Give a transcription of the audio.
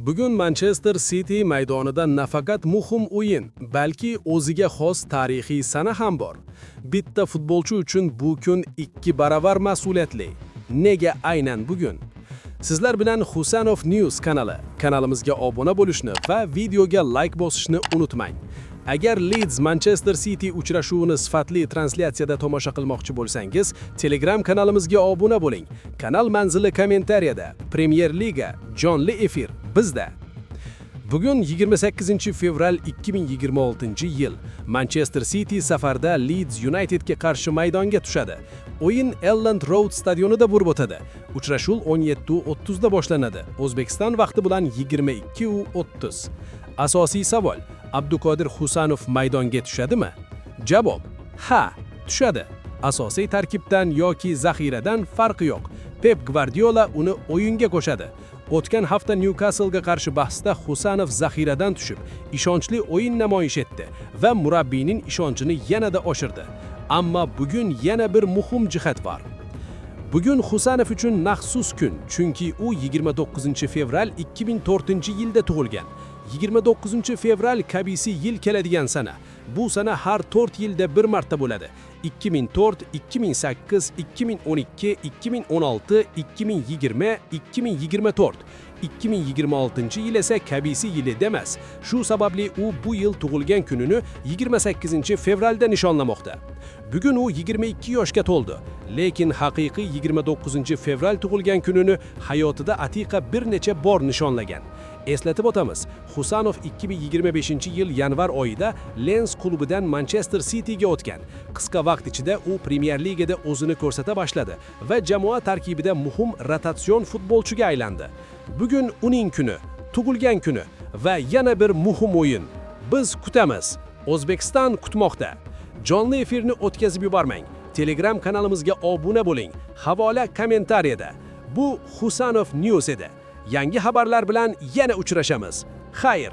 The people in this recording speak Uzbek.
Bugun Manchester City maydonida nafaqat muhim o'yin, balki o'ziga xos tarixiy sana ham bor. Bitta futbolchi uchun bu kun ikki baravar mas'uliyatli. Nega aynan bugun? Sizlar bilan Husanov News kanali. Kanalimizga obuna bo'lishni va videoga like bosishni unutmang. Agar Leeds Manchester City uchrashuvini sifatli translyatsiyada tomosha qilmoqchi bo'lsangiz, Telegram kanalimizga obuna bo'ling. Kanal manzili kommentariyada. Premyer Liga jonli efir bizda. Bugun 28-fevral 2026-yil. Manchester City safarda Leeds Unitedga qarshi maydonga tushadi. O'yin Elland Road stadionida bo'lib o'tadi. Uchrashuv 17:30 da boshlanadi. O'zbekiston vaqti bilan 22:30. Asosiy savol: Abduqodir Husanov maydonga tushadimi? Javob: Ha, tushadi. Asosiy tarkibdan yoki zaxiradan farqi yo'q. Pep Gvardiola uni o'yinga qo'shadi. O'tgan hafta Newcastle'ga qarshi bahsda Husanov zaxiradan tushib, ishonchli o'yin namoyish etdi va murabbiyning ishonchini yanada oshirdi. Ammo bugun yana bir muhim jihat bor. Bugun Husanov uchun maxsus kun, chunki u 29-fevral 2004-yilda tug'ilgan. 29-fevral kabisi yil keladigan sana. Bu sana har 4 yilda bir marta bo'ladi. 2004, 2008, 2012, 2016, 2020, 2024. 2026-yil esa kabisi yili demas. Shu sababli u bu yil tug'ilgan kunini 28-fevralda nishonlamoqda. Bugun u 22 yoshga to'ldi. Lekin haqiqiy 29-fevral tug'ilgan kunini hayotida atiqa bir necha bor nishonlagan. Eslatib o'tamiz, Husanov 2025-yil yanvar oyida Lens klubidan Manchester Cityga o'tgan. Qisqa vaqt ichida u Premyer Ligada o'zini ko'rsata boshladi va jamoa tarkibida muhim rotatsion futbolchiga aylandi. Bugun uning kuni, tug'ilgan kuni va yana bir muhim o'yin. Biz kutamiz. O'zbekiston kutmoqda. Jonli efirni o'tkazib yubormang. Telegram kanalimizga obuna bo'ling. Havola kommentariyada. Bu Husanov News edi. Yangi xabarlar bilan yana uchrashamiz. Xayr.